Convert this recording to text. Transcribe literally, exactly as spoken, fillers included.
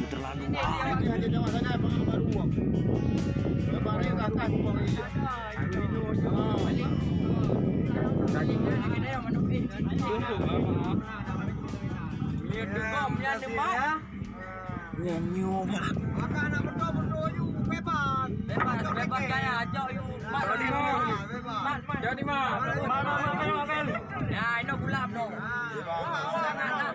Terlalu mahal. Ini aja jawab sana, Bang, baru uang. Lepas ni, kat atas uang ni. Ini tunggu, Bang. Ini tunggu, Bang. Nyan nyoe, Mak. Maka anak beutôi-beutôi you bebas. Bebas, bebas gaya, ajak you. Mat, Mat, Mat. Jadi, Mat. Mat, Mat, Mat, Mat, Mat. Ya, ini gulap dong. Ah, awak, awak, awak.